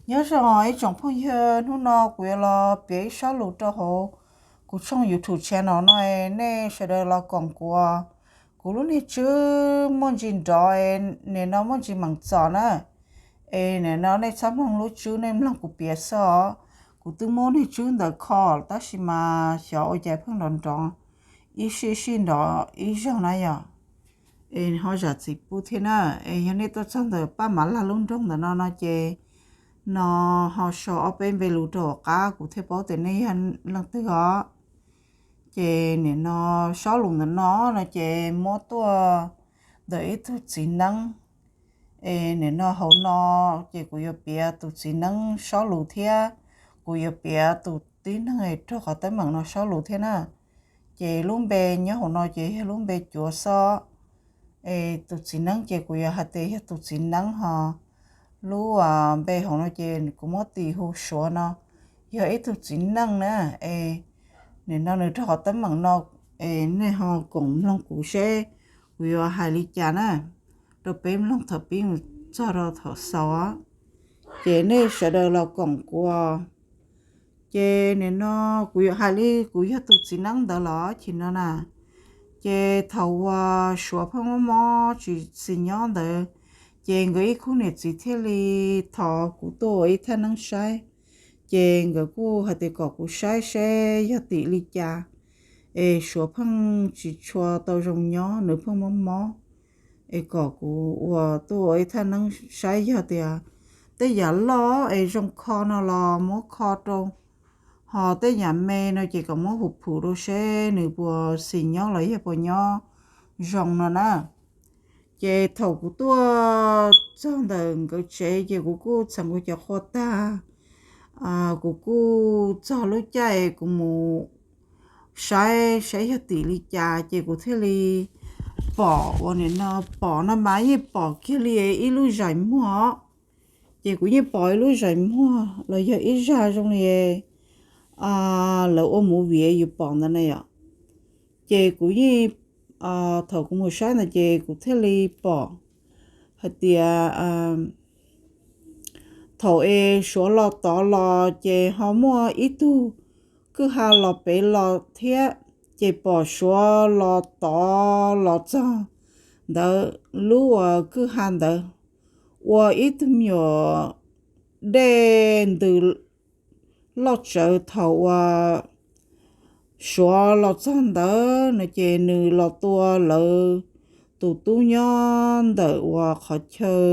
Nyob zoo ib tsoom phooj ywg, hnub no kuv yuav los piav ib sob lus rau hauv kuv tshooj YouTube channel no, nej sawv daws los koom kuv. Kuv lub niag tswb muaj ntsis nrov, nim no muaj ntsis meem txom na. Es nim no nej txhob mloog lub tswb, nej mloog kuv piav xwb os. Kuv twb muab niag tswb ntawd kho tab sis mas xyov ua cas pheej nrov nrov, ib sij sij nrov ib zaug na yom. Es ho zam txim pub thiab na. Es yog nej tuaj txog ntawm Paj Mav Lag lub nroog ntawm no no ces no ho sau ob peb npe lus rau hauv qab kuv thiaj paub tias nej yog leej twg os. Ces nim no sob lus ntawm no no ces muab tuaj ntawm ib tug txiv neeb. Es nim no hauv no ces kuv yuav piav tus txiv neeb sob lus thiab kuv yuav piav tus tib neeg es raug qhov teeb meem no sob lus thiab na. Ces lub npe nyob hauv no ces yog lub npe cuav xwb. Es tus txiv neeb ces kuv yuav hais tias yog tus txiv neeb ho. Lub npe hauv no ces kuv muab tis hu Suav no, yog ib tug txiv neej na. Es nim no nws raug qhov teeb meem no, es nej ho koom mloog kuv seb kuv yuav hais li cas na, rau peb mloog thaum pib mus txog rau thaum xaus. Ces nej sawv daws los koom kuv. Ces nim no kuv yuav hais li kuv yog tus txiv neeb ntawd los chim no na. Ces thaum uas Suav pheej mob mob tsis xis nyob ntawd, ces nkawd ib khub niam txiv thiaj li thov kuv tuaj ua ib thaj neeb saib. Ces nkawd kuj hais tias kom kuv saib seb yog tim li cas, es Suav pheej tsis tshua tau zoo nyob, nws pheej mob mob. Es kom kuv ua tuaj ua ib thaj neeb saib yog tias tej yam loj es zoo kho no los muab kho rau, ho tej yam me no ces kom muab huv phum rau seb nws puas xis nyob los yog puas nyob zoo no na. Ces thaum kuv tuaj txog ntawm nkawd tsev ces kuv kuj txheem kuv cov qhua tag, kuv kuj txog lub caij kuv mus saib saib yog tim li cas ces kuv thiaj li pom uas nim no pom no mas yeej pom kiag li ib lub zais muag. Ces kuv yeej pom ib lub zais muag los yog ib zaj zoo li lawv ua movie yus pom ntawd na yom. Ces kuv yeej, thaum kuv mus saib ntawd ces kuv thiaj li pom hais tias thaum es Suav los tod los ces ho muaj ib tug kwj ha los pem los thiab, ces pom Suav los tod los txog ntawd lub uas kwj ha ntawd ua ib tug me nyuam dej ntws loj tsawv. Thaum uas Suav los txog ntawd no ces nws los tua lawv tus tub nyob ntawm uas qhov chaw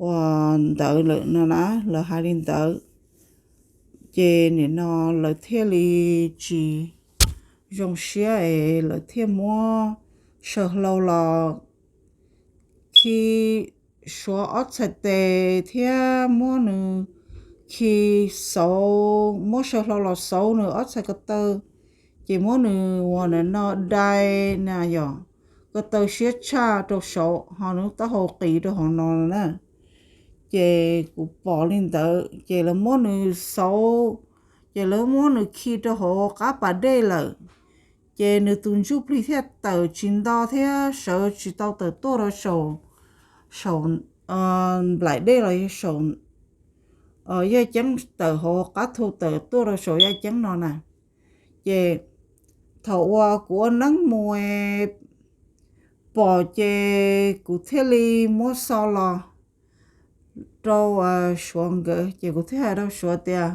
uas ntawd lawm no na, lawv hais li ntawd. Ces nim no lawv thiaj li tsis zoo siab es lawv thiaj muab saw hlau los khi Suav ob txhais tes thiab muab nws khi xauv, muab saw hlau los xauv nws ob txhais ko taw, ces muab nws uas nim no dai na yom, ko taw siab tshaj rau saud ho nws taub hau qis rau hauv no na. Ces kuv pom li ntawd ces lawv muab nws xauv, ces lawv muab nws khi rau hauv qab pas dej lawm. Ces nws tus ntsuj plig thiaj tawm tsis nto thiab sawv tsis tau tawm tuaj rau saum, saum nplaim dej los yog saum yaj ceeb, tawm hauv qab thu tawm tuaj rau saum yaj ceeb no na. Ces thaum uas kuv ua neeb mus pom ces kuv thiaj li muab xo los rau Suav nkawd, ces kuv thiaj hais rau Suav tias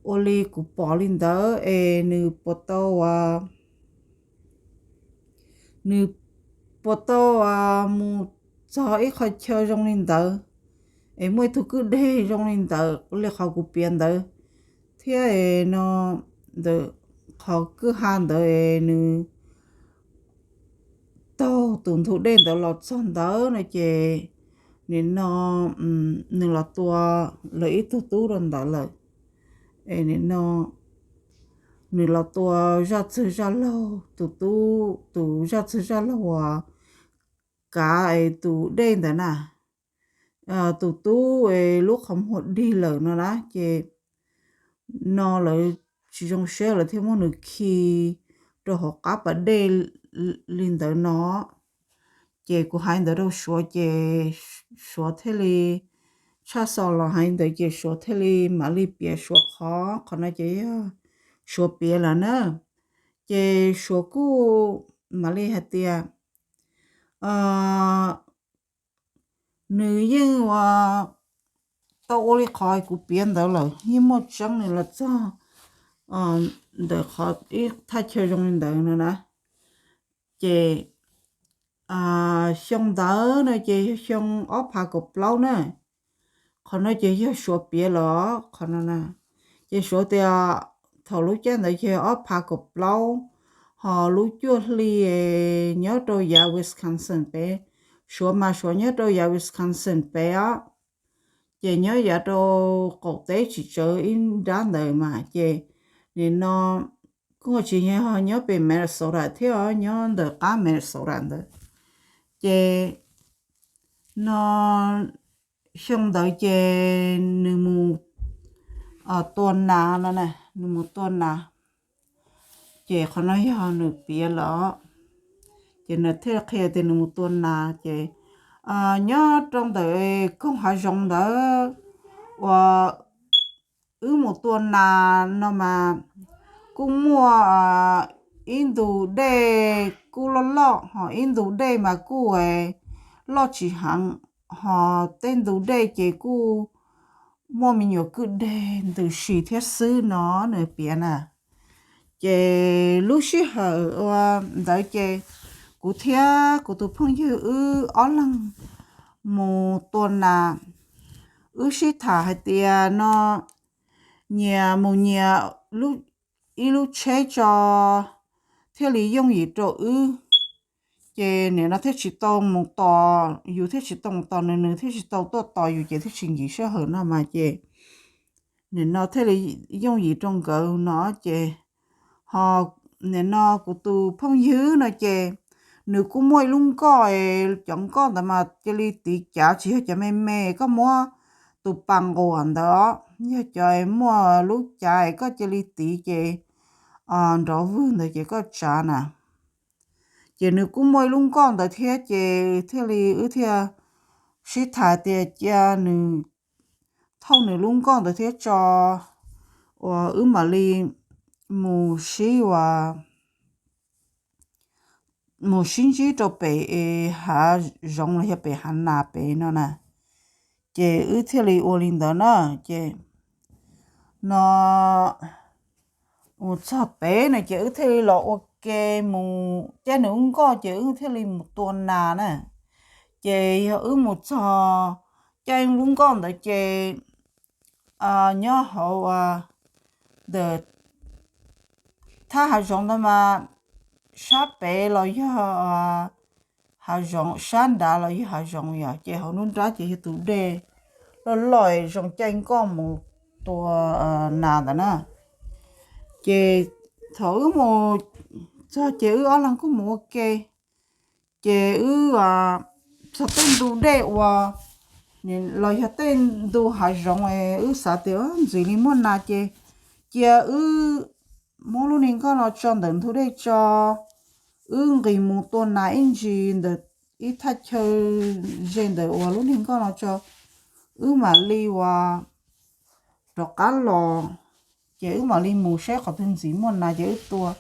ua li kuv pom li ntawd es nws puas tau, nws puas tau mus txog ib qhov chaw zoo li ntawd, es muaj ib tug kwj deg zoo li ntawd li qhov kuv piav ntawd, thiab es no ntawm qhov kwj ha ntawd es nws taug tus ntug dej ntawd los txog ntawd no ces nim no nws los tua lawv ib tug tub rau ntawd lawm. Es nim no nws los tua zaj txwg zaj laug, tus tub, tus zaj txwg zaj laug uas kav es tus dej ntawd na, tus tub es lub qhov muag dig lawm no na. Ces no lawv tsis zoo siab lawv thiaj muab nws khi rau hauv qab pas dej li ntawd no. Ces kuv hais ntawd rau Suav ces Suav thiaj li tshaj xo los hais ntawd ces Suav thiaj li mam li piav Suav qhov, qhov no ces yog Suav piav lawm na. Ces Suav kuj mam li hais tias nws yeej ua tau ua li qhov kuv piav ntawd lawm, yeej muaj tseeb nws los txog ntawm qhov ib thaj chaw zoo li ntawd no na. Ces xyoo ntawd no ces yog xyoo ob phav kaum plaub na. Qhov no ces yog Suav piav los qhov no na. Ces Suav tias thaum lub caij ntawd ces ob phav kaum plaub, ho lub cuaj hli nyob rau yav Wisconsin pem, Suav mas Suav nyob rau yav Wisconsin pem os. Ces nyob yav rau qaum teb tsis tsawg ib nrab ntawd mas ces nim no kuj tsis yog nyob pem Minnesota thiab, nyob ntawm qab Minnesota ntawd. Ces no xyoo ntawd ces nws mus tua nas no, nws mus tua nas. Ces qhov no yog nws piav los, ces nws thiaj qhia tias nws mus tua nas ces nyob rau ntawm koog hav zoov ntawd uas wb mus tua nas no mas kuj muaj ib ntu dej kuj loj loj, ho ib ntu dej mas kuj loj tsis heev, ho tej ntu dej ces kuj muaj me nyuam kwj deg ntws si thiab xwb no nws piav na. Ces lub sij hawm ua ntawd ces kuv thiab kuv tus phooj ywg wb ob leeg mus tua nas, wb sib tham hais tias no nyias mus nyias ib lub tsheb tso thiaj li yooj yim rau wb. Ces nim no thiaj tsis tau mus tos yus, thiaj tsis tau mus tos nws, nws thiaj tsis tau tuaj tos yus ces thiaj tsis nkim sij hawm no mas ces nim no thiaj li yooj yim rau nkawd no ces ho nim no kuv tus phooj ywg no ces nws kuj muaj ib lub nkoj, cov nkoj ntawd mas cia li tiv cav tsis yog cov me me koj muab tus pas nquas ntawd, yog cov muaj lub cav koj cia li tiv ces nrov vwg ntawd ces koj tsav na. Ces nws kuj muaj ib lub nkoj ntawd thiab ces thiaj li wb thiaj sib tham tias cia nws thauj nws lub nkoj ntawd thiab tso uas wb mam li mus sib ua mus sib ntsib rau pem hav zoov los yog pem hav nas pem no na. Ces wb thiaj li ua li ntawd na. Ces no mus txog pem no ces wb thiaj li los ua ke mus caij nws lub nkoj ces wb thiaj li mus tua nas na. Ces yog wb mus txog caij lub nkoj ntawd ces nyob hauv ntawm thaj hav zoov ntawd mas sab pem los yog hav zoov, sab nrad los yog hav zoov yom, ces hauv nruab nrab ces yog tus dej loj loj zoo caij nkoj mus tua nas ntawd na. Ces thaum wb mus txog ces wb ob leeg kuj mus ua ke. Ces wb txog tej ntu dej uas los yog tej ntu hav zoov wb xav tias ntxim li muaj nas ces cia wb muab lub niag nkoj no tso ntawm ntug dej tso, wb nqis mus tua nas ib ntsis ntawm ib thaj chaw ze ntawm uas lub niag nkoj no tso, wb mam li uas rov qab los. Ces wb mam li mus saib qhov twg ntxim muaj nas ces wb tua.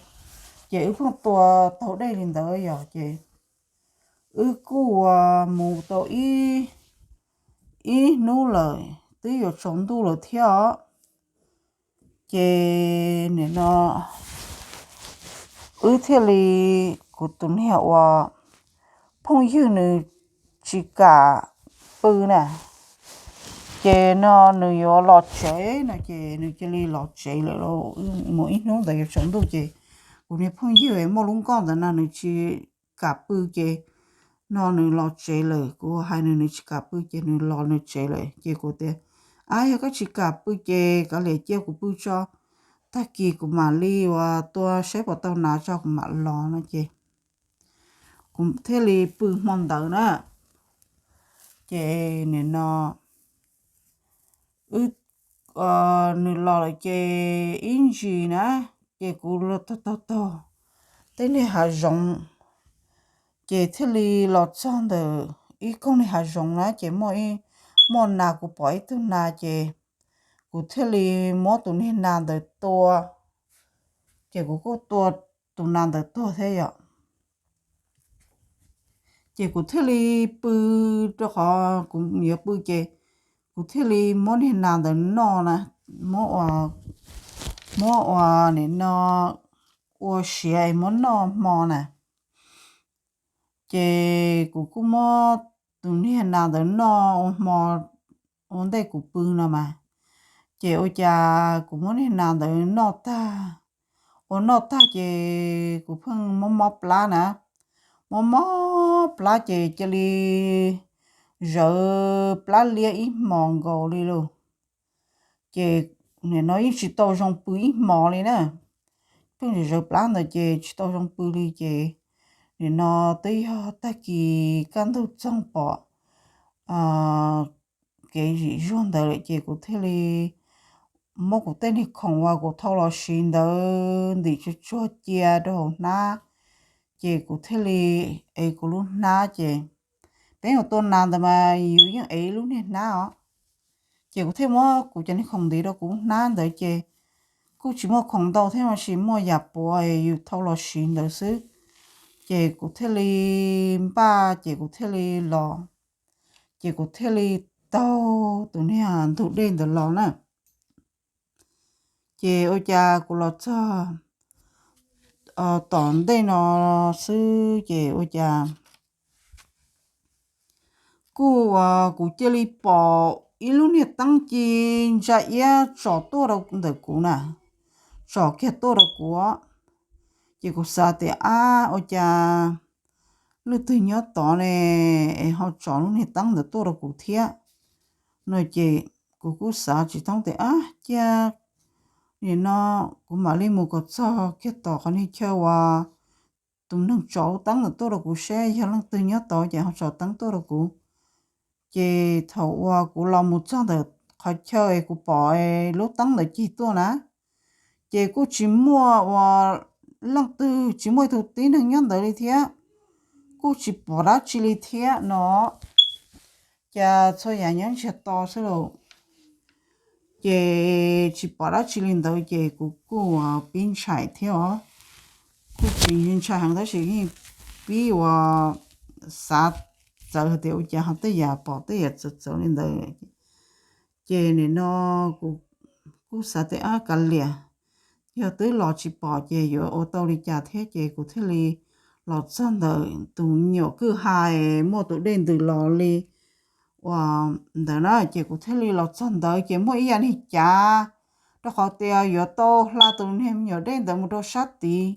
Ces wb pheej tua taug dej li ntawd yom. Ces wb kuj ua mus tau ib hnub lawm twb yuav tsaus ntuj lawm thiab os. Ces nim no wb thiaj li, kuv tus niag uas phooj ywg nws tsis kam pw na, ces no nws yuav los tsev no ces nws cia li los tsev lawm lauj. Mus ib hnub ntawd yuav tsaus ntuj ces kuv niag phooj ywg muaj lub nkoj ntawd no nws tsis kam pw ces no nws los tsev lawm. Kuv hais nws nws tsis kam pw ces nws los nws tsev lawm ces kuv tias, a yog koj tsis kam pw ces kav liam cia kuv pw tso, tag kis kuv mam li uas tua saib puas tau nas tso kuv mam los no ces kuv thiaj li pw hmo ntawd na. Ces nim no wb, nws los lawm ces ib ntsis na, ces kuv los taug taug taug tej niag hav zoov, ces thiaj li los txog ntawm ib koog niag hav zoov na ces muaj ib muaj nas, kuv pom ib tug nas ces kuv thiaj li muab tus niag nas ntawd tua, ces kuv kuj tua tus nas ntawd tuag thiab yom. Ces kuv thiaj li pw, rau qhov kuv yuav pw ces kuv thiaj li muab niag nas ntawd noj na, muab ua, muab ua nim no ua siav es muab noj hmo na. Ces kuv kuj muab tus niag nas ntawd noj ua hmo ua ntej kuv pw no mas. Ces ua cas kuv muab niag nas ntawd noj tag, ua noj tag ces kuv pheej mob mob plab na, mob mob plab ces cia li zawv plab liab ib hmos nkaus li lauj. Ces nim no yeej tsis tau zoo pw ib hmos li na, pheej zawv plab ntawd ces tsis tau zoo pw li ces nim no twb yog tag kis kaj ntug txoog pom kev zim zuag ntawd lawm ces kuv thiaj li muab kuv tej niag khoom uas kuv thau los siv ntawd ntim tsuag tsuag cia rau hauv hnab, ces kuv thiaj li ev kuv lub hnab ces peb mus tua nas ntawd mas yus yeej ev ib lub niag hnab os. Ces kuv thiaj muab kuv cov niag khoom ntiv rau kuv hnab ntawd ces kuj tsis muaj khoom ntau thiab mas sis muaj yam puav yus thau los siv ntawd xwb. Ces kuv thiaj li npaj ces kuv thiaj li los, ces kuv thiaj li taug tus niag ntug dej ntawd los na. Ces ua cas kuv los txog tom ntej no xwb ces ua cas kuj, kuv cia li pom ib lub niag teeb ci ntsa iab tsom tuaj rau ntawm kuv na, tsom kiag tuaj rau kuv. Ces kuv xav tias ab ua cas leej twg nyob tod ne es ho tsom lub niag teeb ntawd tuaj rau kuv thiab no ces kuv kuj xav tsis thoob tias ab cia nim no kuv mam li mus kom txog kiag tom qhov niag chaw uas tus neeg tsom teeb ntawd tuaj rau kuv seb yog leej twg nyob tod ces ho tsom teeb tuaj rau kuv. Ces thaum uas kuv los mus txog ntawm qhov chaw es kuv pom lub teeb ntawd cig tuaj na, ces kuj tsis muaj uas leej twg, tsis muaj ib tug tib neeg nyob ntawd li thiab, kuj tsis pom dab tsi li thiab no. Cas txhua yam nyob ntsiag to xwb lauj. Ces tsis pom dab tsi li ntawd ces kuv kuj pib ntshai thiab os. Kuj tsis ntshai heev tab sis yeej pib uas xav txawv hais tias ua cas ho tej yam pom tej yam txawv txawv li ntawd. Ces nim no kuv kuj xav tias ab kav liam, yog twb los tsis pom ces yuav ua tau li cas thiab ces kuv thiaj li los txog ntawm tus me nyuam kwj ha muaj tus dej ntws los li uas ntawd na ces kuv thiaj li los txog ntawd ces muaj ib yam niag cav, rau qhov tias yuav tau hla tus niag me nyuam dej ntawd mus rau sab tid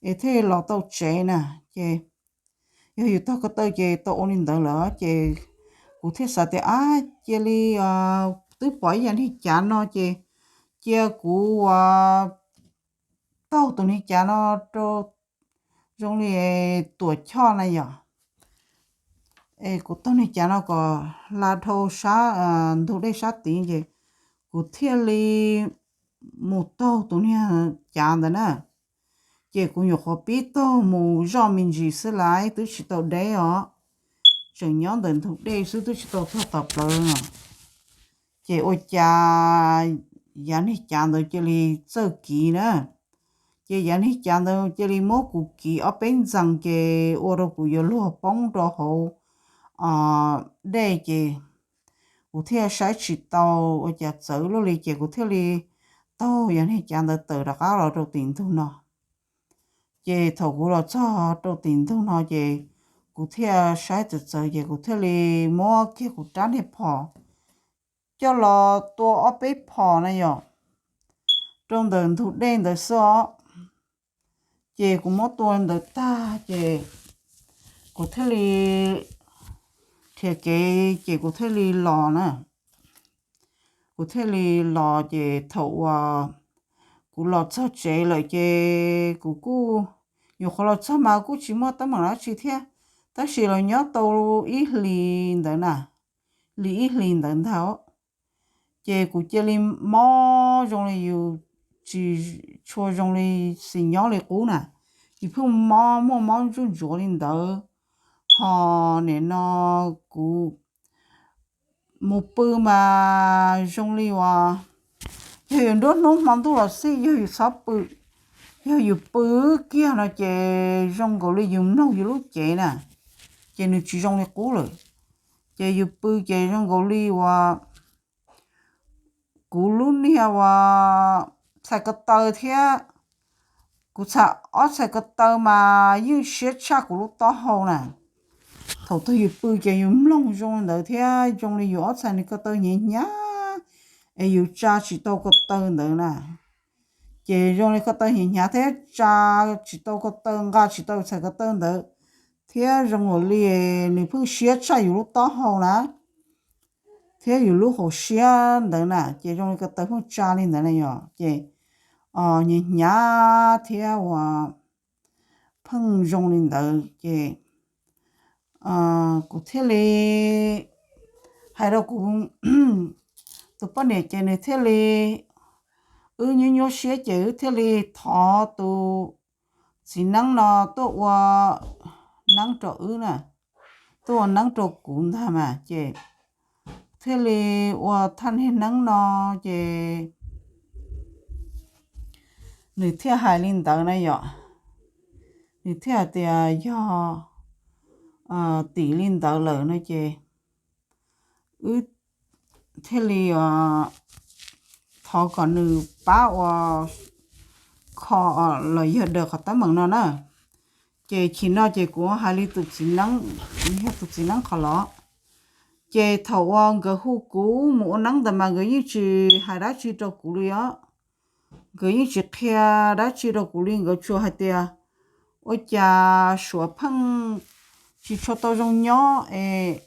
es thiaj li los tau tsev na. Ces yog yus tog ko taw ces tau ua li ntawd lawm ces kuv thiaj xav tias ab cia li twb pom ib yam niag cav no ces cia kuv taug tus niag cav no rau zoo li tuam choj na yom. Es kuv taug niag cav no kom hla dhau sab ntug dej sab tid ces kuv thiaj li mus taug tus niag cav ntawd na. Ces kuv nyuam qhuav pib taug mus zoj me ntsis xwb laiv twb tsis tau deb os, tseem nyob ntawm ntug dej xwb twb tsis tau txog tom plawv no. Ces ua cas yav niag cav ntawd cia li txawj kiv na. Ces yav niag cav ntawd cia li muab kuv kiv ob peb ntxees ces ua rau kuv yuav luag poob rau hauv dej ces kuv thiaj saib tsis tau ua cas txawv luaj li ces kuv thiaj li taug yav niag cav ntawd tawm rov qab los rau tim ntug no. Ces thaum kuv los txog rau tim ntug no ces kuv thiaj saib txawv txawv ces kuv thiaj li muab kiag kuv rab niag phom coj los tua ob peb phom na yom, rau ntawm ntug dej ntawd xwb os. Ces kuv muab tua ntawd tag ces kuv thiaj li nrhiav kev ces kuv thiaj li los na. Kuv thiaj li los ces thaum uas kuv los txog tsev lawm ces kuv kuj nyuam qhuav los txog mas kuj tsis muaj teeb meem dab tsi thiab, tab sis los nyob tau ib hlis ntawd na, li ib hlis ntawd ntag. Ces kuv cia li mob zoo li yus tsis tshua zoo li xis nyob li qub na, ces pheej mob muaj mob ntsuj ntsuav li ntawd. Ho nim no kuv mus pw mas zoo li uas yog yus nruab hnub hmo ntuj los xij yog yus txhob pw, yog yus pw kiag no ces zoo nkaus li yus mloog yus lub cev na, ces nws tsis zoo li qub lawm. Ces yus pw ces zoo nkaus li uas kuv lub niag uas txhais ko taw thiab kuv txhais ob txhais ko taw mas yeej siab tshaj kuv lub taub hau na. Thaum twg yus pw ces yus mloog zoo li ntawd thiab zoo li yus ob txhais ko taw hnyav hnyav es yus tsa tsis tau ko taw ntawd na. Ces zoo li ko taw hnyav hnyav thiab tsa tsis tau ko taw, nqa tsis tau txhais ko taw ntawd, thiab zoo nkaus li nws pheej siab tshaj yus lub taub hau na, thiab yus lub hauv siab ntawd na, ces zoo li ko taw pheej tsa li ntawd na yom. Ces hnyav hnyav thiab uas pheej zoo li ntawd ces kuv thiaj li hais rau kuv tus poj niam ces nws thiaj li, wb nyuaj nyuaj siab ces wb thiaj li thov tus txiv neeb no tuaj ua neeb rau wb na, tuaj ua neeb rau kuv ntag mas ces thiaj li ua thaj niag neeb no ces nws thiaj hais li ntawd na yom. Nws thiaj hais tias yog tim li ntawd lawm no ces wb thiaj li thov kom nws pab ua kho los yog daws qhov teeb meem no na. Ces chim no ces kuv hais li tus txiv neeb, yog tus txiv neeb qhov los, ces thaum uas nkawd hu kuv mus ua neeb ntawd mas nkawd yeej tsis hais dab tsi rau kuv li os. Nkawd yeej tsis qhia dab tsi rau kuv li, nkawd tsuas hais tias ua cas Suav pheej tsis tshua tau zoo nyob es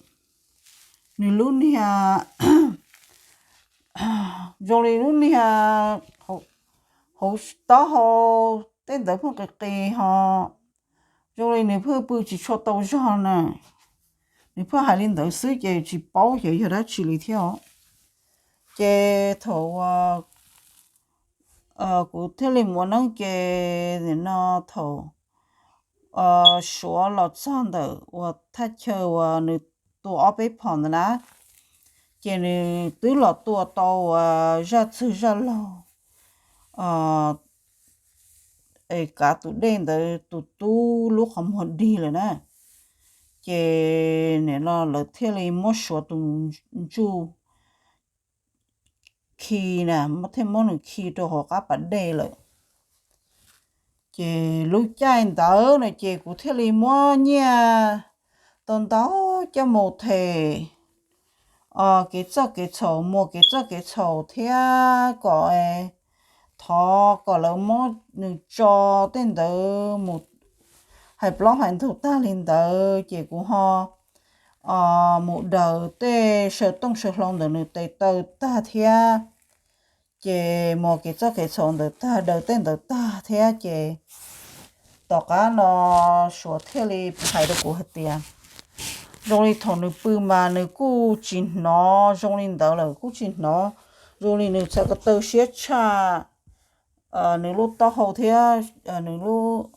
nws lub niag zoo li lub niag hauv taub hau tej ntawd pheej qis qis ho zoo li nws pheej pw tsis tshua tau zog na. Nws pheej hais li ntawd xwb ces tsis paub xyov yog dab tsi li thiab os. Ces thaum kuv thiaj li mus ua neeb ces nim no thaum Suav los txog ntawm uas thaj chaw uas nws tua ob peb phom ntawd na, ces nws twb los tua tau uas zaj txwg zaj laug es kav tus dej ntawd tus tub lub qhov muag dig lawm na. Ces nim no lawv thiaj li muab Suav tus ntsuj khi na, thiaj muab nws khi rau hauv qab pas dej lawm. Ces lub caij ntawd no ces kuv thiaj li muab nyiaj tau ntau coj mus them kev txoj kev txhaum, muas kev txoj kev txhaum thiab kom thov kom lawv muab nws tso tej ntawd mus hais plaub hais ntug tag li ntawd ces kuv ho mus daws tej saw tooj saw hlau ntawm nws tes taw tag thiab. Ces muas kev txoj kev txhaum ntawd tag, daws tej ntawd tag thiab ces tom qab no Suav thiaj li hais rau kuv hais tias zoo li thaum nws pw mas nws kuj tsis hnov zoo li ntawd lawm, kuj tsis hnov zoo li nws txhais ko taw siab tshaj nws lub taub hau thiab nws lub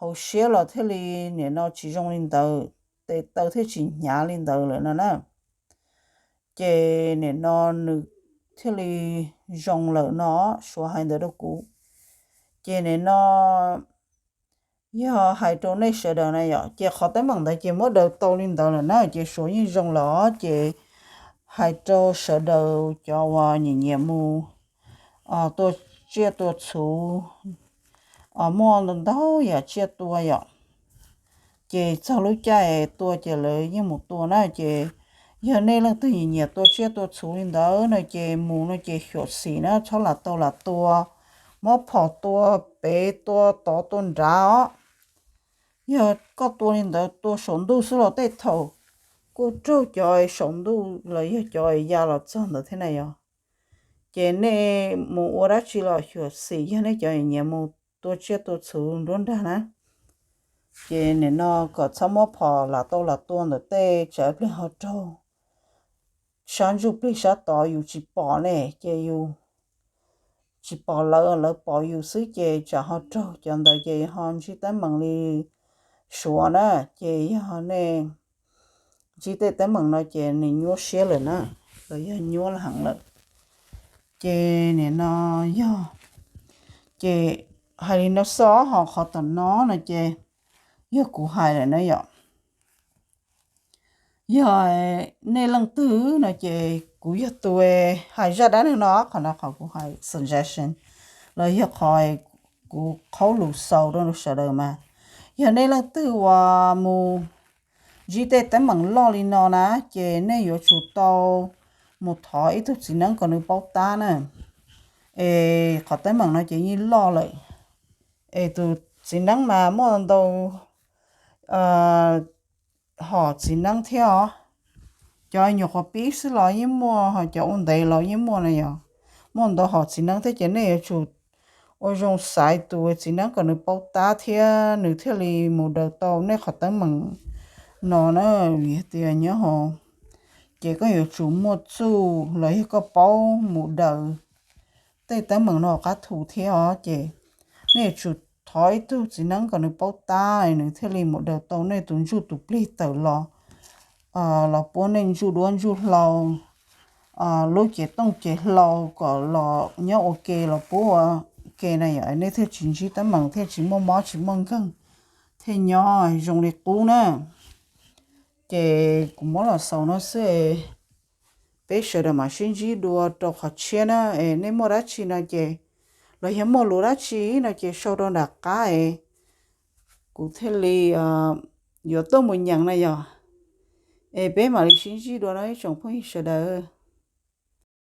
hauv siab los thiaj li nim no tsis zoo li ntawd, tes taw thiaj tsis hnyav li ntawd lawm no na. Ces nim no nws thiaj li zoo lawm no, Suav hais ntawd rau kuv. Ces nim no yog hais rau nej sawv daws na yom, ces qhov teeb meem ntawd ces muab daws tau li ntawd lawm na, ces Suav yeej zoo lawm os. Ces hais rau sawv daws cov uas nyiam nyiam mus tua tsiaj tua txhu, muaj ntau ntau yam tsiaj tua yom, ces txog lub caij tua ces lawv yeej mus tua na. Ces yog nej leej twg nyiam nyiam tua tsiaj tua txhu li ntawd no ces mus no ces xyuam xim na, txhob lam tau lam tua, muab phom tua pem tua tod tua nrad os. Yog koj tua li ntawd tua saum ntuj xwb los tej thaum kuj raug cov saum ntuj los yog cov ya los txog ntawd thiab na yom. Ces nej mus ua dab tsi los xyuam xim, yog nej cov nyiam mus tua tsiaj tua txhu nruab nrag na. Ces nim no kom txhob muab phom lam tau lam tua ntawm tej, tsam ib pliag ho raug sab ntsuj plig sab tod yus tsis pom ne, ces yus tsis pom lawv, lawv pom yus xwb ces tsam ho raug cov ntawd ces ho ntsib teeb meem li Suav na. Ces yog nej ntsib tej teeb meem no ces nws nyuaj siab lawm na, los yog nyuaj heev lawm. Ces nim no yog, ces hais li no xwb ho qhov tom no no ces yog kuv hais lawm na yom. Yog nej leej twg no ces kuv yog tus hais zaj dab neeg no, qhov no qhov kuv hais suggestion los yog qhov kuv qhaub lus xaus rau sawv daws mas, yog nej leej twg uas mus ntsib tej teeb meem loj li no na, ces nej yuav tsum tau mus thov ib tug txiv neeb kom nws paub tab na. Es qhov teeb meem no ces yeej loj lawm, es tus txiv neeb mas muaj ntau hom txiv neeb thiab os. Cov nyuam qhuav pib xwb los yeej muaj, ho cov ua ntev los yeej muaj na yom. Muaj ntau hom txiv neeb thiab ces nej yuav tsum ua zoo xaiv tus txiv neeb kom nws paub tab thiab nws thiaj li mus daws tau nej qhov teeb meem no na. Vim tias nyob hauv ces koj yuav tsum muaj txuj los yog koj paub mus daws tej teeb meem no qab thu thiab os. Ces nej yuav tsum thov ib tug txiv neeb kom nws paub tab nws thiaj li mus daws tau nej tus ntsuj tus plig tawm los, los puab nej ntsuj duab ntsuj hlauv, lub cev tooj cev hlau kom los nyob ua ke los puab ua ke na yom, nej thiaj tsis ntsib teeb meem thiaj tsis muaj mob tsis muaj nkeeg, thiaj nyob zoo li qub na. Ces kuv muab los xaus no xwb, peb sawv daws mam sib ntsib dua rau qhov tshiab na. Es nej muaj dab tsi no ces, los yog muaj lus dab tsi no ces sau rau nram qab es kuv thiaj li yuav tuaj mus nyeem na yom. Es peb mam li sib ntsib dua no ib tsoom phooj ywg sawv daws.